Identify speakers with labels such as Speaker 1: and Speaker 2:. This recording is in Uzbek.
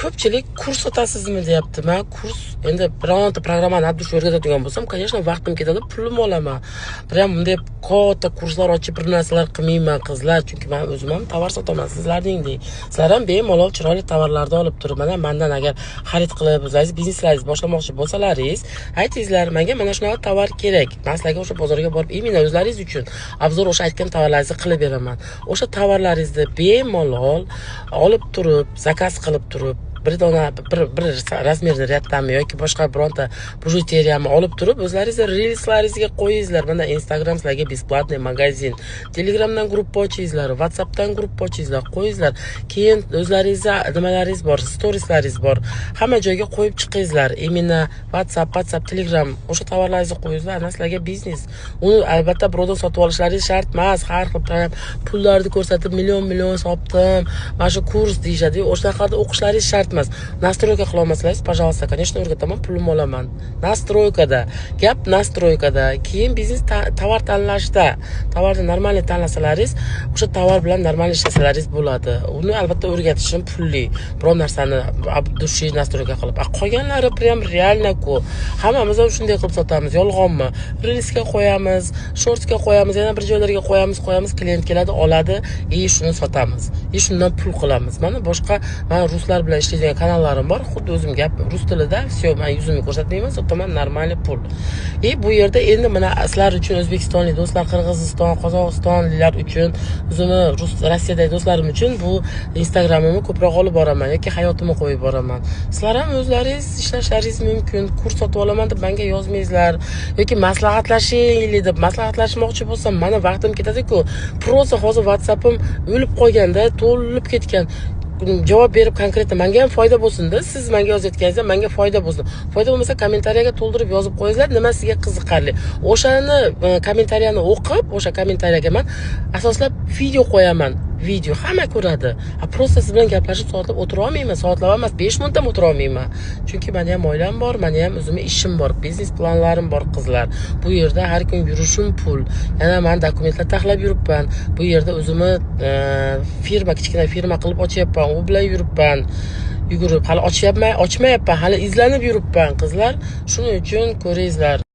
Speaker 1: Ko'pchilik kurs sotasizmi deyapti. Man kurs endi bironta programmani от души o'rgatadigan bo'lsam, конечно, vaqtim ketadi, pulim olaman. Прям bunday katta kurslar ochib, bir narsalar qilmayman, qizlar, chunki man o'zim ham tovar sotaman sizlarningdek. Sizlar ham bemalol chiroyli tovarlarni olib turib, mana mandan agar xarid qilib, o'zlaringiz bizneslaringizni boshlamoqchi bo'lsalaringiz, aytingizlar: "Menga mana shunaqa tovar kerak". Man sizlarga o'sha bozorga borib, именно o'zlaringiz uchun обзор, o'sha aytgan tovarlaringizni qilib beraman. O'sha tovarlaringizni bemalol olib turib, zakaz qilib turib, bir dona, bir размерni ряд dami yoki boshqa bironta bijuteriyani olib turib, o'zlaringizni reelslaringizga qo'yingizlar. Mana Instagram sizlarga бесплатный magazin. Telegramdan gruppa ochingizlar, WhatsAppdan gruppa ochingizlar, qo'yingizlar. Keyin o'zlaringizni nimalaringiz bor, storieslaringiz bor, hamma joyga qo'yib chiqingizlar. Именно WhatsApp, Telegram, o'sha tovarlaringizni qo'yingizlar. Ana sizlarga biznes. Uni albatta birovdan sotib olishlaringiz shart emas. Har xil pullarni ko'rsatib, million million sotdim, mana shu kurs deyishadi. O'shanaqa o'qishlaringiz shart emas. Настройка qila olmasalaringiz, пожалуйста, конечно, o'rgataman, pulimni olaman. Настройка da gap, настройка da. Keyin biznes tovar tanlashda. Tovarni нормальный tanlasalaringiz, o'sha tovar bilan нормальный ishlasalaringiz bo'ladi. Uni albatta o'rgatishim pulli, biror narsani от души настройка qilib. A qolganlari прям реально ku hammamiz ham shunday qilib sotamiz, yolg'onmi? Reelsga qo'yamiz, shortsga qo'yamiz, yana bir joylarga qo'yamiz, qo'yamiz, klient keladi, oladi и shuni sotamiz и shundan pul qilamiz. Mana boshqa man ruslar bilan ishlaydigan kanallarim bor, xuddi o'zim gap rus tilida, все, man yuzimni ko'rsatmayman, sotaman, нормальный pul. И bu yerda endi mana sizlar uchun, o'zbekistonlik do'stlar, Qirg'iziston, qozog'istonliklar uchun, o'zimni rus, Rossiyadagi do'stlarim uchun bu Instagramimni ko'proq olib boraman yoki hayotimni qo'yib boraman. Sizlar ham o'zlaringiz ishlashlaringiz mumkin. Kurs sotib olaman deb manga yozmaysizlar yoki maslahatlashaylik deb maslahatlashmoqchi bo'lsam, mani vaqtim ketadiku. Просто hozir WhatsAppim o'lib qolganda, to'lib ketgan. Javob berib, конкретно manga ham foyda bo'lsinda. Siz manga yozayotganingizda manga foyda bo'lsin. Foyda bo'lmasa, kommentariyaga to'ldirib yozib qo'yingizlar, nima sizga qiziqarli. O'shani kommentariyani o'qib, o'sha kommentariyaga man asoslab video qo'yaman. Video hamma ko'radi. A просто siz bilan gaplashib, soatlab o'tira olmayman. Soatlab emas, 5 minut ham o'tira olmayman, chunki mani ham oilam bor, mani ham o'zimni ishim bor, biznes planlarim bor, qizlar. Bu yerda har kun yurishim pul. Yana man dokumentlar taxlab yuribman. Bu yerda o'zimni firma, kichkina firma qilib ochyapman, u bilan yuribman yugurib. Hali ochyapman, ochmayapman, hali izlanib yuribman, qizlar. Shuning uchun ko'ringizlar.